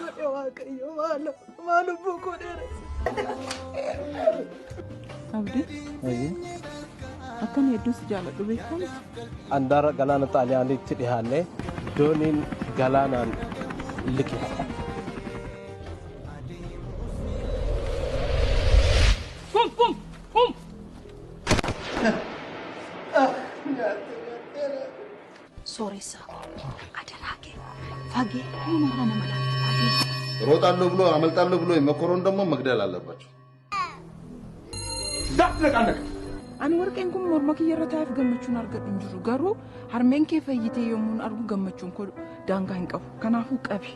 godhe Waaqayyo maaloo maa lubbuu koo dheeresse. Abdii, akkan hedduu si jaaladhu beektaa miti? Andaara galaana Xaaliyaaniitti dhihaannee dooniin galaanaan liqimfame. Sooressaa koo adaraa kee fageenyumarraa nama laalta fageenya. ሮጣለሁ ብሎ አመልጣለሁ ብሎ የመኮረውን ደግሞ መግደል አለባቸው። Ani warqeen kun morma kiyya irra taa'eef gammachuun argadhu hin jiru. Garuu harmeen kee fayyitee yommuun argu gammachuun koo daangaa hin qabu. Kanaafuu qabi.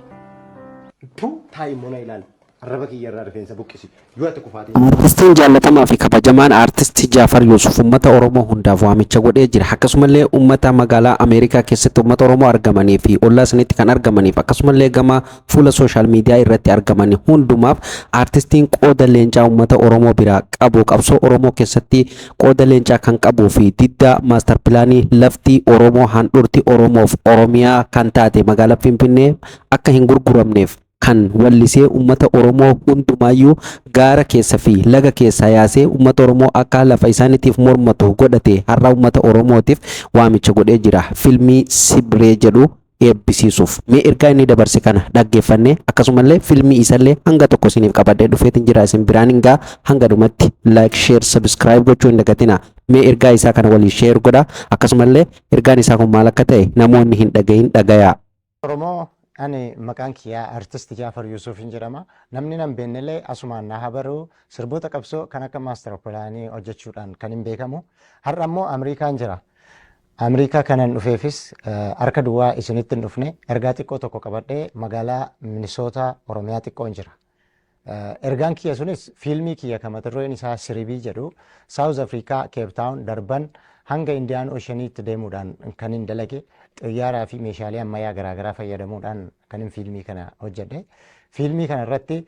Taa'i immoo na ilaali. Arraba kiyya irraa rifeensa buqqisi. Yoo ati kufaatee. Aartistiin jaallatamaa fi kabajamaan Aartist Jaafar Yuusuf uummata Oromoo hundaaf waamicha godhee jira. Akkasumallee uummata magaalaa Ameerikaa keessatti uummata Oromoo argamanii fi ollaa sanitti kan argamaniif, akkasumallee gama fuula social media irratti argaman hundumaaf, aartistiin qooda leencaa uummata Oromoo biraa qabu, qabsoo Oromoo keessatti qooda leencaa kan qabuu fi diddaa master planii lafti Oromoo handhuurti Oromoof Oromiyaa kan taate magaalaa Finfinnee akka hin gurguramneef kan wallisee, uummata Oromoo hundumaayyuu gaara keessa fi laga keessa yaasee uummata Oromoo akka lafa isaaniitiif mormatu godhate, har'a uummata Oromootiif waamicha godhee jira. Filmii Sibree jedhu eebbisiisuuf. Mee ergaa inni dabarse kana dhaggeeffannee, akkasumallee filmii isallee hanga tokko isiniif qabadhee dhufeetiin jira, isin biraan hin gaa. Hanga dhumatti like, share, subscribe gochuu hin dagatina. Mee ergaa isaa kana waliin share godha. Akkasumallee ergaan isaa kun maal akka ta'e namoonni hin dhagahin dhagayaa. Oromoo, ani maqaan kiyyaa Artist Jaafar Yuusufin jedhama. Namni nan beennellee asumaan na habaruu, sirboota qabsoo kan akka master planii hojjechuudhaan kan hin beekamu. Har'a immoo Amriikaan jira. Amriikaa kanan dhufeefis harka duwwaa isinitti hin dhufne, ergaa xiqqoo tokko qabadhee magaalaa Minisootaa Oromiyaa xiqqoon jira. Ergaan kiyya sunis fiilmii kiyya kan mata dureen isaa Siribii jedhu South Africa, Cape Town, Durban hanga Indian Oceaniitti deemuudhaan kan hin dalage, xiyyaaraa fi meeshaalee ammayyaa garaagaraa fayyadamuudhaan kan hin fiilmii kana hojjedhe. Fiilmii kana irratti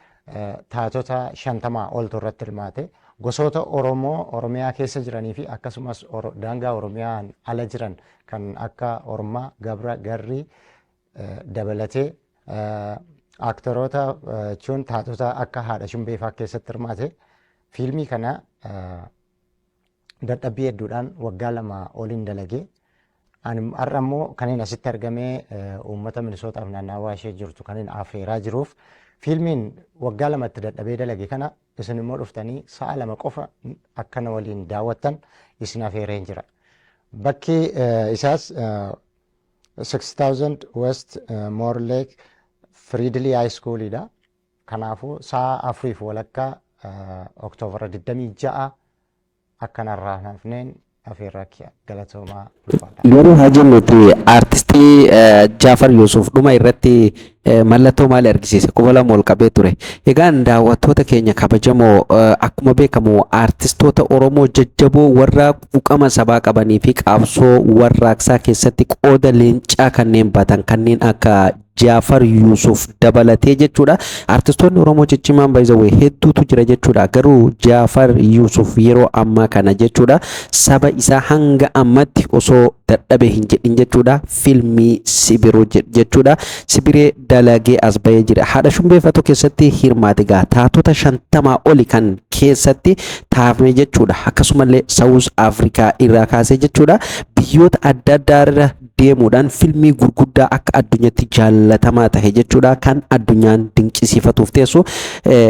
taatota 50 oltu irratti hirmaate. Gosoota Oromoo Oromiyaa keessa jiranii fi akkasumas daangaa Oromiyaan ala jiran kan akka Ormaa, Gabra, Garrii dabalatee aktoroota jechuun taatota akka haadha Shumbeefaa keessatti hirmaate. Fiilmii kana dadhabbii hedduudhaan waggaa 2 oliin dalagee. Ani har'a immoo kan inni asitti argamee uummata Minisootaaf naannawaa ishee jirtu kan inni affeeraa jiruuf, fiilmiin waggaa 2tti dadhabee dalage kana isin immoo dhuftanii sa'a 2 qofa akkana waliin daawwattan isin affeereen jira. Bakki isaas 6000 West Moore Lake Fridley High Schoolidha. Kanaafuu sa'a 4:30 Oktoobara 26 akkanarraa hafneen afeerraa kiyya, galatoomaa, ulfaadha. Garuu haa jennuti, aartistii Jaafar Yuusuf dhuma irratti mallattoo maali argisiise? Quba lama ol qabee ture. Egaan daawwattoota keenya kabajamoo, akkuma beekamu aartistoota Oromoo jajjaboo warra quuqama sabaa qabanii fi qabsoo warraaqsaa keessatti qooda leencaa kanneen baatan, kanneen akka Jaafar Yuusuf dabalatee jechuudha. Aartistoonni Oromoo ciccimaan baay'ee hedduutu jira jechuudha. Garuu Jaafar Yuusuf yeroo ammaa kana jechuudha, saba isaa hanga ammatti osoo dadhabe hin jedhin jechuudha, filmii Sibiroo jechuudha. Sibiree dalagee as bahee jira. Haadha Shumbeeffatoo keessatti hirmaate gaa, taatota 50 oli kan keessatti taafne jechuudha. Akkasumallee South Africa irraa kaasee jechuudha, biyyoota adda addaa irra deemuudhaan filmii gurguddaa akka addunyaatti jaallatamaa tahe jechuudha, kan addunyaan dinqisiifatuuf teessu,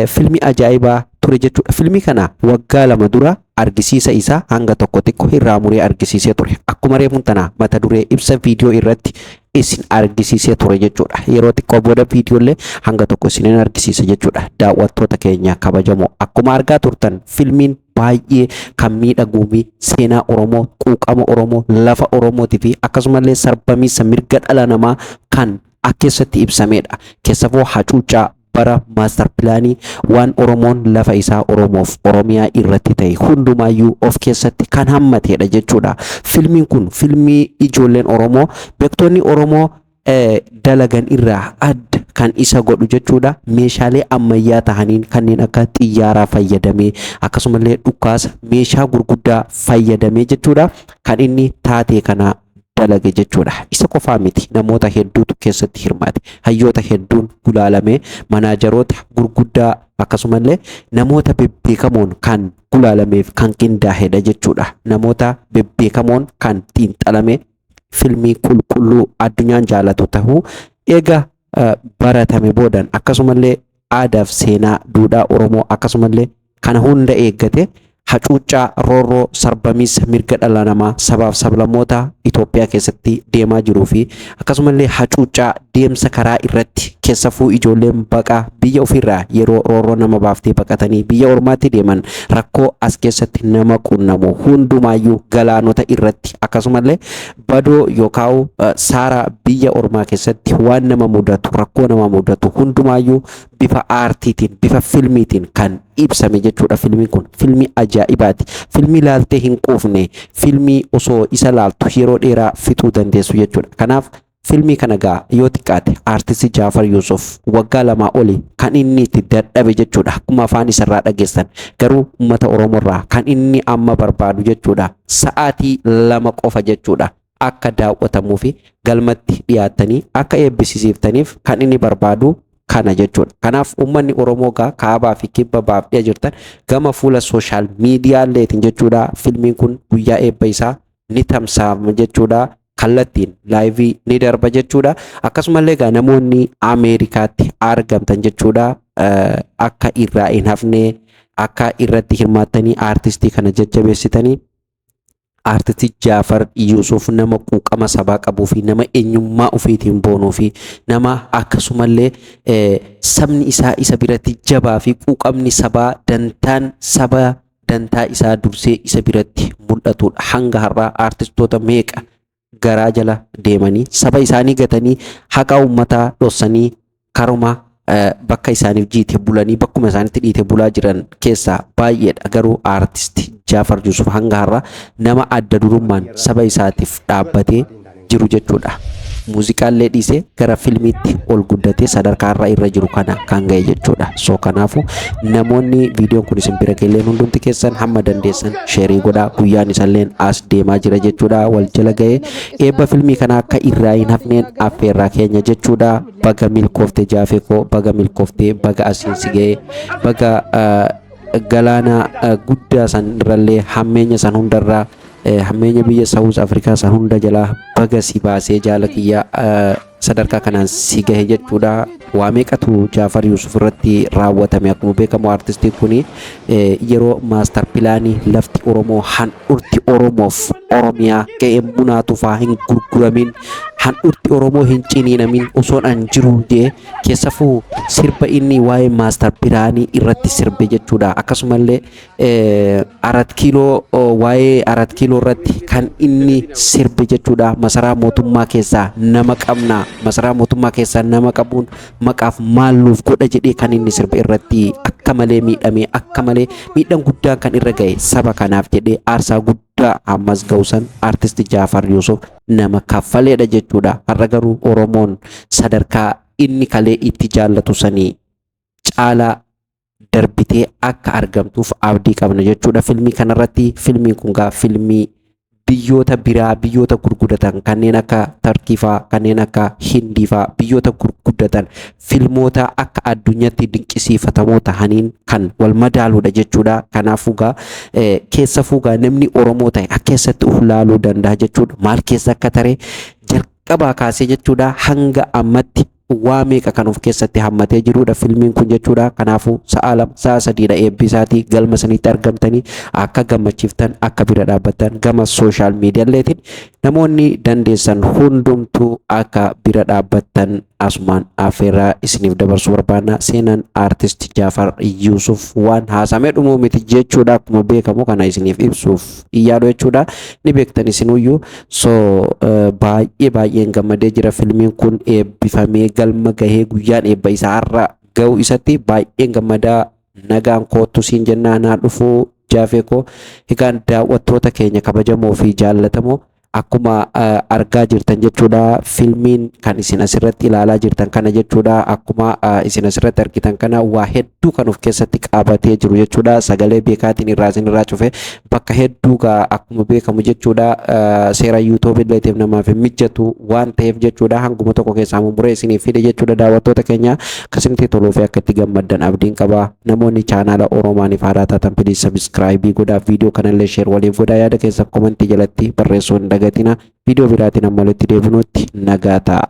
filmii ajaa'ibaa ture jechuudha. Filmii kana waggaa 2 dura argisiisa isaa hanga tokko xiqqoo irraa muree argisiisee ture. Akkuma reefuun tana mata duree ibsa viidiyoo irratti isin argisiisee ture jechuudha. Yeroo xiqqoo booda viidiyoolee hanga tokko isinin argisiisa jechuudha. Daawwattoota keenya kabajamoo, akkuma argaa turtan filmiin baay'ee kan miidhaguu fi seenaa Oromoo, quuqama Oromoo, lafa Oromootii fi akkasumallee sarbamiinsa mirga dhala namaa kan keessatti ibsamedha. Keessafuu hacuuccaa bara master planii waan Oromoon lafa isaa Oromoof Oromiyaa irratti ta'e hundumaayyuu of keessatti kan hammatedha jechuudha. Filmiin kun filmii ijoolleen Oromoo, beektonni Oromoo dalagan irraa adda kan isa godhu jechuudha. Meeshaalee ammayyaa tahaniin kanneen akka xiyyaaraa fayyadamee, akkasumallee dhukaasa meeshaa gurguddaa fayyadamee jechuudha, kan inni taatee kana dalage jechuudha. Isa qofaa miti, namoota hedduutu keessatti hirmaate. Hayyoota hedduun gulaalamee, manaajaroota gurguddaa akkasumallee namoota bebbeekamoon kan gulaalameef kan qindaa'edha jechuudha. Namoota bebbeekamoon kan xiinxalame, filmii qulqulluu addunyaan jaalatu tahuu eega baratame boodan, akkasumallee aadaaf seenaa duudhaa Oromoo akkasumallee kana hunda eeggate, hacuuccaa, roorroo, sarbamiinsa mirga dhala namaa sabaaf sablammoota Itoophiyaa keessatti deemaa jiruu fi akkasumallee hacuuccaa deemsa karaa irratti, keessafuu ijoolleen baqaa biyya ofiirraa yeroo roorroo nama baaftee baqatanii biyya ormaatti deeman rakkoo as keessatti nama qunnamu hundumaayyuu, galaanota irratti akkasumallee badoo yookaan saara biyya ormaa keessatti waan nama mudatu, rakkoo nama mudatu hundumaayyuu bifa aartiitiin, bifa filmiitiin kan ibsame jechuudha. Filmiin kun filmii ajaa'ibaati. Filmii laaltee hin quufne, filmii osoo isa laaltu yeroo dheeraa fixuu dandeessu jechuudha. Kanaaf filmii kana gaa yoo xiqqaate aartistii Jaafar Yuusuf waggaa 2 oli kan inni itti dadhabe jechuudha. Akkuma afaan isarraa dhageessan garuu uummata Oromoorraa kan inni amma barbaadu jechuudha sa'aatii 2 qofa jechuudha. Akka daawwatamuu fi galmatti dhiyaattanii akka eebbisiiftaniif kan inni barbaadu kana jechuudha. Kanaaf uummanni Oromoo gaa kaabaa fi kibba, baaf dhiya jirtan, gama fuula social miidiyaalleetiin jechuudha, filmiin kun guyyaa eebba isaa ni tamsaafama jechuudha. Kallattiin live ni darba jechuudha. Akkasumallee egaa namoonni Ameerikaatti argamtan jechuudha, akka irraa hin hafne, akka irratti hirmaattanii aartistii kana jajjabeessitanii. Aartistii Jaafar Yuusuf nama quuqama sabaa qabuu fi nama eenyummaa ofiitiin boonuu fi nama akkasumallee sabni isaa isa biratti jabaa fi quuqamni sabaa, dantaan saba dantaa isaa dursee isa biratti mul'atudha. Hanga har'aa aartistoota meeqa garaa jala deemanii saba isaanii gatanii, haqa uummataa dhossanii, karuma bakka isaaniif jiite bulanii, bakkuma isaanitti dhiite bulaa jiran keessaa baay'eedha. Garuu aartisti Jaafar Yuusuf hanga har'aa nama adda durummaan saba isaatiif dhaabbatee jiru jechuudha. Muuziqaallee dhiisee gara filmiitti ol guddatee sadarkaa irra irra jiru kana kan ga'e jechuudha. So kanaafu namoonni viidiyoon kun isin bira ga'een hundumti keessan hamma dandeessan share godhaa. Guyyaan isalleen as deemaa jira jechuudha. Wal jala ga'ee eebba filmii kana akka irraa hin hafneen affeerraa keenya jechuudha. Baga milkooftee Jaafee koo, baga milkooftee, baga asiin si ga'ee, baga galaana guddaa san irrallee, hammeenya san hundarraa, hammeenya biyya South Africa san hunda jalaa baga si baasee, jaala kiyya, sadarkaa kanaan si gahe jechuudha. Waa meeqatu Jaafar Yuusuf irratti raawwatame? Akkuma beekamu aartistiin kun yeroo master plan lafti Oromoo, handhurti Oromoof Oromiyaa ga'ee munaatu faa hin gurguramin, handhurti Oromoo hin ciniinamin osoon an jiru jee, keessafuu sirba inni waa'ee master plan irratti sirbe jechuudha. Akkasumallee Arat Kiiloo, waa'ee Arat Kiiloo irratti kan inni sirbe jechuudha. Masaraa mootummaa keessaa nama qabna, masaraa mootummaa keessaa nama qabuun maqaaf maal nuuf godha jedhee kan inni sirbe irratti akka malee miidhamee, akka malee miidhaan guddaan kan irra ga'e, saba kanaaf jedhee aarsaa guddaa ammas ga'usan aartisti Jaafar Yuusuf nama kaffaleedha jechuudha. Har'a garuu Oromoon sadarkaa inni kalee itti jaallatu sanii caalaa darbitee akka argamtuuf abdii qabna jechuudha. Filmii kanarratti, filmiin kun gaa filmii biyyoota biraa, biyyoota gurguddatan kanneen akka Tarkii faa, kanneen akka Hindii faa, biyyoota gurguddatan filmoota akka addunyaatti dinqisiifatamoo tahaniin kan wal madaaluudha jechuudha. Kanaafuu gaa keessafuu gaa namni Oromoo ta'e akka keessatti of laaluu danda'a jechuudha. Maal keessa akka tare jalqabaa kaasee jechuudha, hanga ammatti waa meeqa kan of keessatti hammatee jirudha filmiin kun jechuudha. Kanaafuu sa'a 2, sa'a 3dha eebbi isaatii. Galma sanitti argamtanii akka gammachiiftan, akka bira dhaabbattan, gama social miidiyaalleetiin namoonni dandeessan hundumtuu akka bira dhaabbattan asumaan affeerraa isiniif dabarsuu barbaanna. Seenaan aartist Jaafar Yuusuf waan haasamee dhumuu miti jechuudha. Akkuma beekamu kana isiniif ibsuuf yaadu jechuudha. Ni beektan isinuyyuu. So baay'ee baay'een gammadee jira. Filmiin kun eebbifamee galma gahee guyyaan eebba isaa har'a ga'u isatti baay'een gammadaa. Nagaan koottu siin jennaa, naa dhufuu Jaafee koo. Egaan daawwattoota keenya kabajamoo fi jaallatamoo Akkuma argaa jirtan jechuudha, filmiin kan isin asirratti ilaalaa jirtan kana jechuudha. Akkuma isin asirratti argitan kana waa hedduu kan of keessatti qabatee jiru jechuudha. Sagalee beekaatiin irraa isin irraa cufe bakka hedduu gaa akkuma beekamu jechuudha, seera YouTube illeetiif namaaf hin mijatu waan ta'eef jechuudha, hanguma tokko keessaa mummuree isiniif fide jechuudha. Daawwattoota keenya, akkasumatti toluu fi akka itti gammaddan abdiin qaba. Namoonni chaanaala Oromaaniif haaraa taatan, please subscribe godhaa, viidiyoo kanallee share waliif godhaa, yaada keessa comment jalatti barreessuu hin dagatina. Viidiyoo biraatiin amma walitti deebinutti nagaa ta'a.